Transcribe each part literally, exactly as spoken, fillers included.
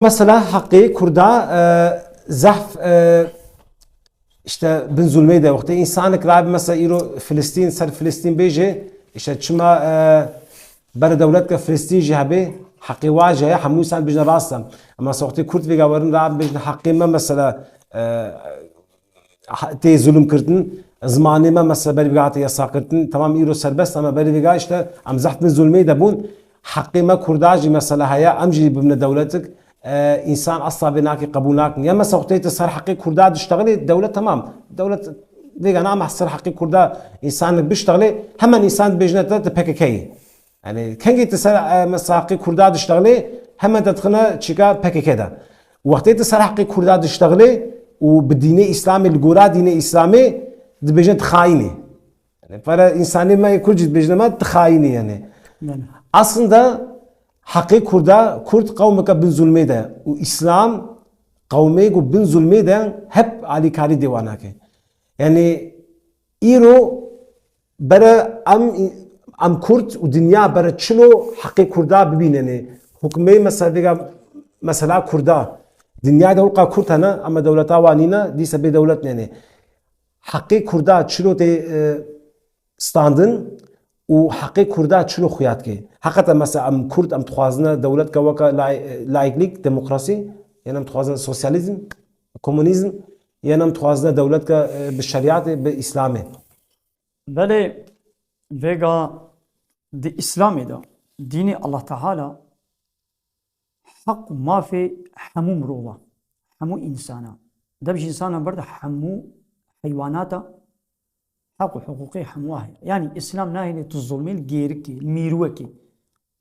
Mesela heqê Kurda, e, zehf, e, işte bin zulmê de wextê insanek rabe mesela îro Filistîn, ser Filistîn bêje, işte çima, e, bere dewletka Filistîn jî hebe, heqê wa jî heye, hemû insan bêjne rast e. Ama mesela wextê Kurd vêga werin rabe bêjne heqê me mesela, e, ha-, tê zulm kirdin, zimanê me mesela berî vêga hate yasakirtin, tamam îro serbest ama berî vêga işte em zehf bin zulmê de bûn. Heqê me Kurda jî mesela heye, em jî bibine dewletik, e, însan asla vê nakê qebûl nakin. Ya mesela wextê tu ser heqê Kurda diştexilê, dewlet tamam. Dewlet vêga na ama ser heqê Kurda însanek biştexilê, hemen însan dibêjne te, tu P K K yî. Yani kengê tu ser, e, mesela heqê Kurda diştexilê, hemen te dixine çîka P K K de. Wextê tu ser heqê Kurda diştexilê û bi dînê Îslamê, li gora dînê Îslamê dibêjin tu xayîn î. Yani para însanê me yê Kurd jî dibêjine me tu xayîn î yani. Belê. Aslında heqê Kurda, Kurd qewmeke bin zulmê de û Îslam qewmê ku bin zulmê de hep alîkarî dê wan nake. Yani îro bere em, em Kurd û dinya bere çilo heqê Kurda bibînenê. Hukmê mesela vêga mesela Kurda. Dinya de hulqa Kurd hene, ama dewleta wan nîne, dîsa bê dewlet nêne. Heqê Kurda çilo tê, e, standin û heqê Kurda çilo xuya dike. Heqeta mesela em Kurd, em dixwazine dewletka weke lay-, laiklik, demokrasî, yan em dixwazine sosyalîzm, komunîzm, yan em dixwazine dewletka, e, bi şerîatê, bi Îslamê. Belê, vêga di Îslamê de, dînê Allah Teala heq û mafê hemû mirova, hemû însana, dev ji însana ber de hemû heywanata heq û hiqûqê hemû heye. Yanî Îslam nahêle tu zulmê li gêrikê, li mîrûwekê,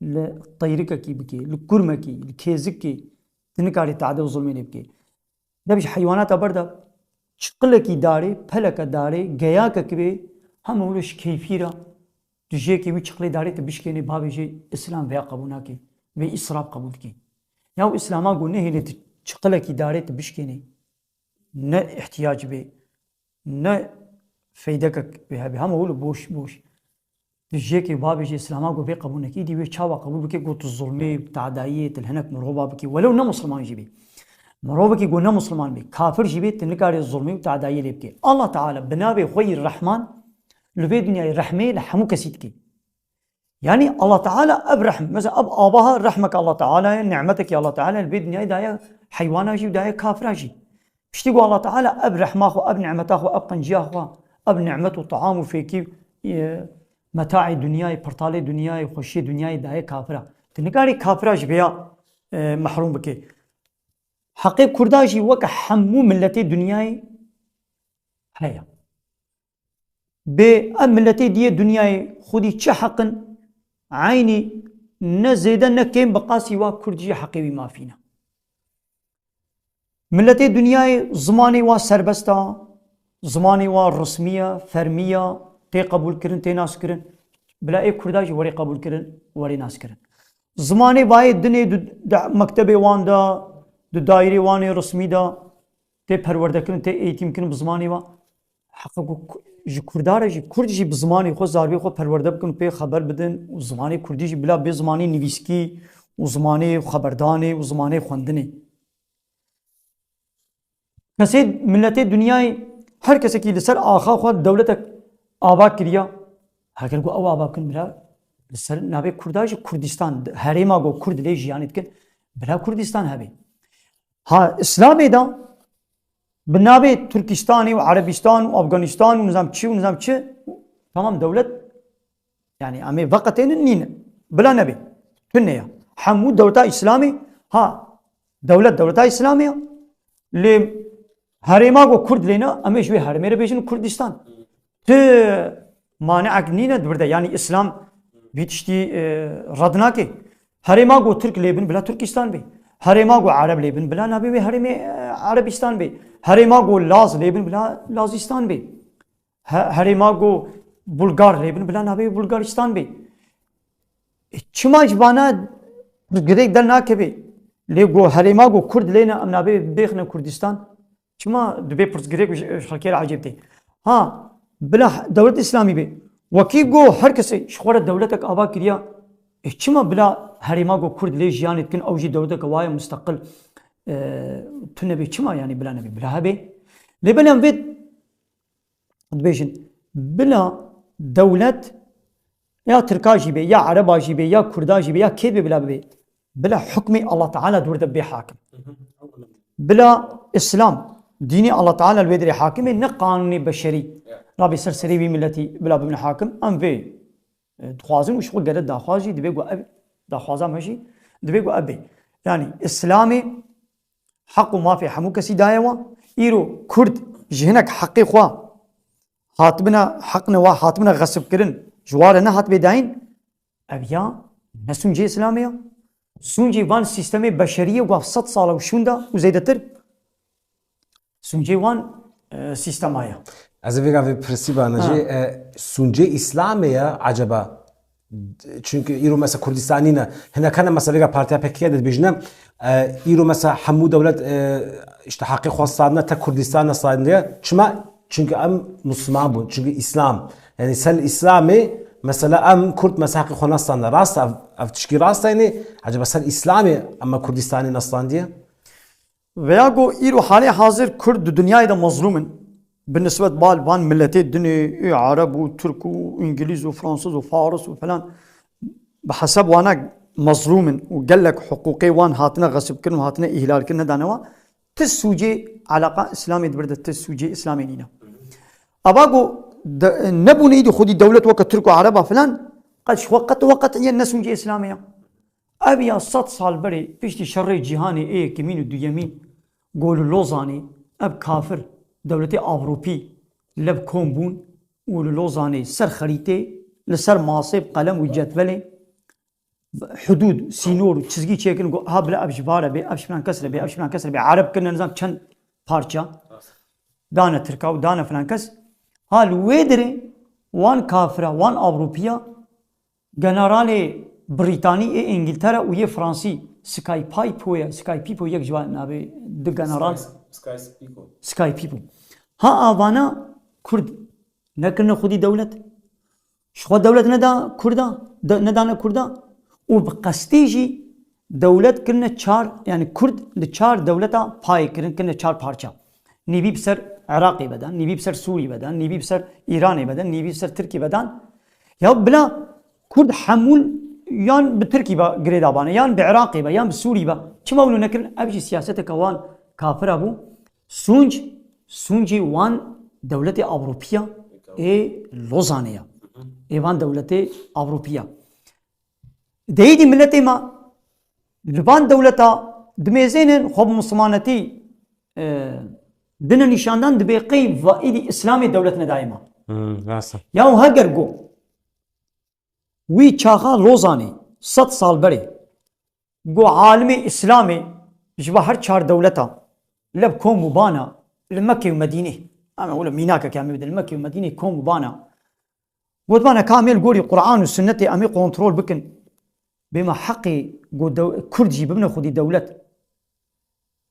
li teyrikekî bikê, li kurmekî, li kêzikê, tu nikarî teade û zulmê lê bikê. Dev ji heywanata ber de çiqilekî darê, peleke darê, geyakek bê, hema wilo ji keyfî re tu jêkê wî çiqilê darê tu bişkênê, bavê jê Îslam vêya qebûl nake, vê îsraf qebûl dike. Ya û Îslama got nehêlê tu çiqilekî darê tu bişkênê, ne îhtiyac bê, ne feydekek bê hebe, hema wilo boş, boş. Tu jêkê bavê jê Îslama got vê qebûl neke, îdî wê çawa qebûl bike, got tu zulmê, tu tadayiyê, tu li hinek mirova bikî. Welew ne Musliman jî bê. Mirovekî got ne Musliman bê, kafir jî bê, tu nikarê zulmê û tadayiyê lê bikê. Allah Teala bi navê xwe yî Rehman li vê dinyayê rehmê li hemû kesî dike. Yanî Allah Teala ev rehm, mesela ev avaha rehmeke Allah Teala ye, nimetekî Allah Teala li vê dinyayê daye heywana jî û daye kafira jî. Piştî ku Allah Teala ev rehma xwe, ev nimeta xwe, ev qenciya xwe, ev nimet û taam û fêkî, e, metaê dinyayê, pirtalê dinyayê, xweşiyê dinyayê daye kafira. Tu nikarî kafira ji vêya, e, mehrûm bikê. Heqê Kurda jî weke hemû miletê dinyayê heye. Bê ev miletê diyê dinyayê xwedî çi heq in, eynî ne zêde ne kêm bi qasî wa Kurd jî heqê wî mafî ne. Miletê dinyayê zimanê wa serbest a, zimanê wa resmî ye, fermî ye, tê qebûlkirin, tê naskirin. Bila ê Kurda jî werê qebûlkirin, werê naskirin. Zimanê vayê dinê di, di mektebê wan de, di daîrê wan ê resmî de tê perwerdekirin, tê eğitimkirin bi zimanê wa. Heqa ku ku-, ji Kurda re jî, Kurd jî bi zimanê xwe, zarvê xwe perwerde bikin, pê xeber bidin û zimanê Kurdî jî bila bê zimanê nivîskî û zimanê xeberdanê û zimanê xwendinê. Kesê, miletê dinyayê, her kesekî li ser axa xwe dewletek ava kiriya. Heger ku ew ava bikin bila li ser navê Kurda jî Kurdistan, herêma ku Kurd lê jiyanê dikin, bila Kurdistan hebe. Ha, Îslamê de bi navê Tirkistanê û Erebistan û Afganistan û nizam çi û nizam çi, tamam dewlet, yani em ê veqetênin nîne. Bila nebê. Tune ya. Hemû dewleta Îslamê, ha, dewlet dewleta Îslamê ya. Lê herêma ku Kurd lê ne, em ê ji wê herêmê re bêjin Kurdistan. Ti maneek nîne di vir de. Yani Îslam vî tiştî, e, red nake. Herêma ku Tirk lê bin bila Tirkistan bê. Herêma ku Ereb lê bin bila nabê wê herêmê, e, Erebistan bê. Herêma ku Laz lê bin bila Lazistan bê. He-, herêma ku Bulgar lê bin bila nabê wê Bulgaristan bê. E, çima ji vana girêk dernakeve? Lê ku herêma ku Kurd lê ne em nabê bêxine Kurdistan. Çima dibê pirsgirêk ji, ji xelkê re ecêb tê? Ha, bila dewlet Îslamî bê. Wekî got her kesê ji xwe re dewletek ava kiriya. E, çima bila herêma got Kurd lê jiyanê dikin, ew jî dewleteke wa ye musteqil. e, tune bê çima, yanî bila nebê, bila hebê. Lê belê em vê dibêjin, bila dewlet ya Tirka jî bê, ya Ereba jî bê, ya Kurda jî bê, ya kê bê bila bibê. Bila hukmê Allah Teala di wir de bê hakim. Bila Îslam, dînê Allah Teala li wê derê hakim e, ne qanûnê beşerî. Ya. Rabê ser serê wî miletî bila bibin hakim. Em vê, e, dixwazin û ji xwe gere daxwaz jî divê ku ev daxwaza me jî divê ku ev bê. Yanî Îslamê heq û mafê hemû kesî daye wa. Îro Kurd ji hinek heqê xwe hatibine, heq ne wa hatibine xesibkirin, ji wa re nehatibê dayîn. Ev ya ne sûncê Îslamê ya. Sûncê van sîstemê beşerî ye ku sed sal e û şûnda û zêdetir sûncê wan, e, sîstema ye. Ez ê vêga vê pirsî bana Ha. jî, e, sûncê Îslamê ye acaba? Çünkü îro mesela Kurdistanî ne. Hinek hene mesela vêga partiya P K K de dibêjine, e, îro mesela hemû dewlet, e, işte heqê xwe standine, tek Kurdistan ne standiye. Çima? Çünkü em Müslüman bûn. Çünkü Îslam. Yani sel Îslamê mesela em Kurd mesela heqê xwe nestandine. Rast ev, ev tişkî rast e yani. Acaba sel Îslamê em Kurdistanî nestandiye? Veya ku îro halê hazir Kurd di dinyayê de mezlûm in. Bi nisbet bal van miletê dinê, ê Ereb û Tirk û Îngilîz û Fransiz û Faris û falan, bi hesab wana mezlûm in û gelek hiqûqê wan hatine xesibkirin û hatine îhlalkirin nedane wan. Ti sûcê eleqa Îslamê di vir de ti sûcê Îslamê nîne. Ava ku de, nebûne îdî xwedî dewlet weke Tirk û Ereba filan, qet ji xwe qet we qet yên ne sûcê Îslamê ya. Ev ya sed sal berê piştî şerê cîhanê ê yekemîn û duyemîn ku li Lozanê ev kafir dewletê Ewropî lev kom bûn û li Lozanê ser xerîtê li ser masê bi qelem û cetvelê hudûd, sînor û çizgî çêkirin ku ha bila ev ji va re bê, ev ji filan kes re bê, ev ji filan kes re bê, Ereb kirine nizam çend parça, dane Tirka û dane filan kes. Ha li wê derê wan kafira, wan Ewropiya, generalê Brîtanî ê Îngiltere û yê Fransî, Skypipo ye, Skypipo yek ji wan navê du general. Sky, Skypipo. Skypipo. Ha avana Kurd nekirine xwedî dewlet. Ji xwe dewlet neda Kurda, de, nedane Kurda û bi qestî jî dewlet kirine çar, yani Kurd li çar dewleta payê kirin, kirine çar parça. Nîvî bi ser Iraqê vedan, nîvî bi ser Sûrî vedan, nîvî bi ser Îranê vedan, nîvî bi ser Tirkî vedan. Ya bila Kurd hemû yan bi Tirkî ve girêdabane, yan bi Iraqê ve, yan bi Sûrî ve. Çima wilo nekirin? Ev jî siyaseteke wan kafira bû. Sûnc, sûncî wan dewletê Ewropiya ê Lozanê ya. Ê van dewletê Ewropiya. Deyîdî miletê me li van dewleta dimêzênin xwe bi Mislimanetî, e, dine nîşandan dibê qey va îdî Îslamê dewlet nedayê me. Hmm, rast e. Ya heger go wî çaxa Lozanê sed sal berê go alimê Îslamê ji va her çar dewleta lev kom û bana li Mekke û Medînê, em ê wilo mînakeke em ê bidin, li Mekke û Medînê kom û bana. Gotmane ka em ê li gorî Quran û Sunnetê em ê kontrol bikin. Bê me heqê go dew-, Kurd jî bibine xwedî dewlet.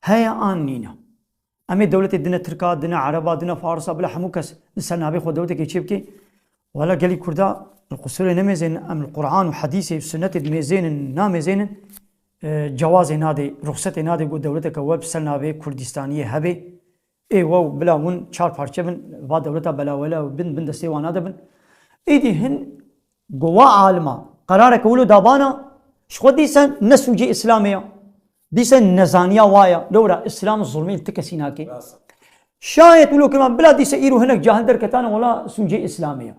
Heye an nîne. Em ê dewletê dine Tirka, dine Ereba, dine Farisa, bila hemû kes li ser navê xwe dewletekê çêbike. Wela gelî Kurda li qusûrê nemêzênin, em li Quran û Hedîsê û Sunnetê dimêzênin, namêzênin, e, cewazê nadê, ruxsetê nadê ku dewleteke we bi ser navê Kurdistaniyê hebe. Ê we bila hûn çar parçe bin, va dewleta belawela bin, bin destê wana de bin. Êdî hin go wa alima qerareke wilo dabana, ji xwe dîse ne sûcê Îslamê ya. Dîse nezaniya wa ya. Lewra Îslam zulmê li ti kesî nake. Rast. Şayet wilo kirman bila dîse îro hinek cahil derketane wela sûcê Îslamê ya.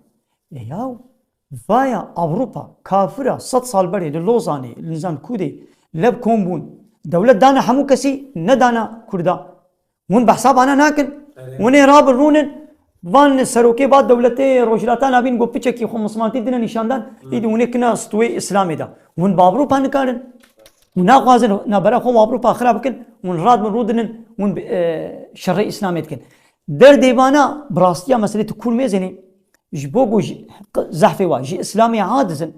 Ê yaw, vaya Ewropa, kafira, sed sal berê li Lozanê, li nizam kûdê, lev kom bûn. Dewlet dane hemû kesî, nedane Kurda. Hûn behsa vana nakin. Erê. Hûn ê rabin rûnin, van serokê va dewletê Rojhilata Navîn got piçekî xwe Mislimantî dine nîşandan, Hmm. îdî hûn ê kine stûyê Îslamê de. Hûn bi Ewropa nikarin. Hûn naxwazin navbera xwe û Ewropa xira bikin, hûn radin rûdinin, hûn bi, e, şerê Îslamê dikin. Derdê vana bi rastiya meselê tu kûr mêzênê, ji bo ku ji, zehfê wa, ji Îslamê aciz in.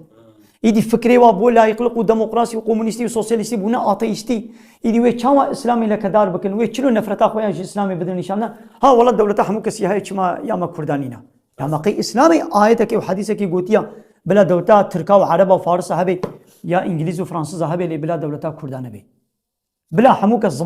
Îdî fikrê wa bo layîqlik û demokrasî û komunîstî û sosyalîstî bûne ateîstî. Îdî wê çawa Îslamê lekedar bikin? Wê çilo nefreta xwe ya ji Îslamê bidin nîşan dan? Ha, wela dewleta hemû kesî heye, çima ya me Kurda nîne? Ya me qey Îslamê ayetekê û hedîsekê gotiya, bila dewleta Tirka û Ereba û Farisa hebe, ya Îngilîz û Fransiza hebe, lê bila dewleta Kurda nebe. Bila hemû kes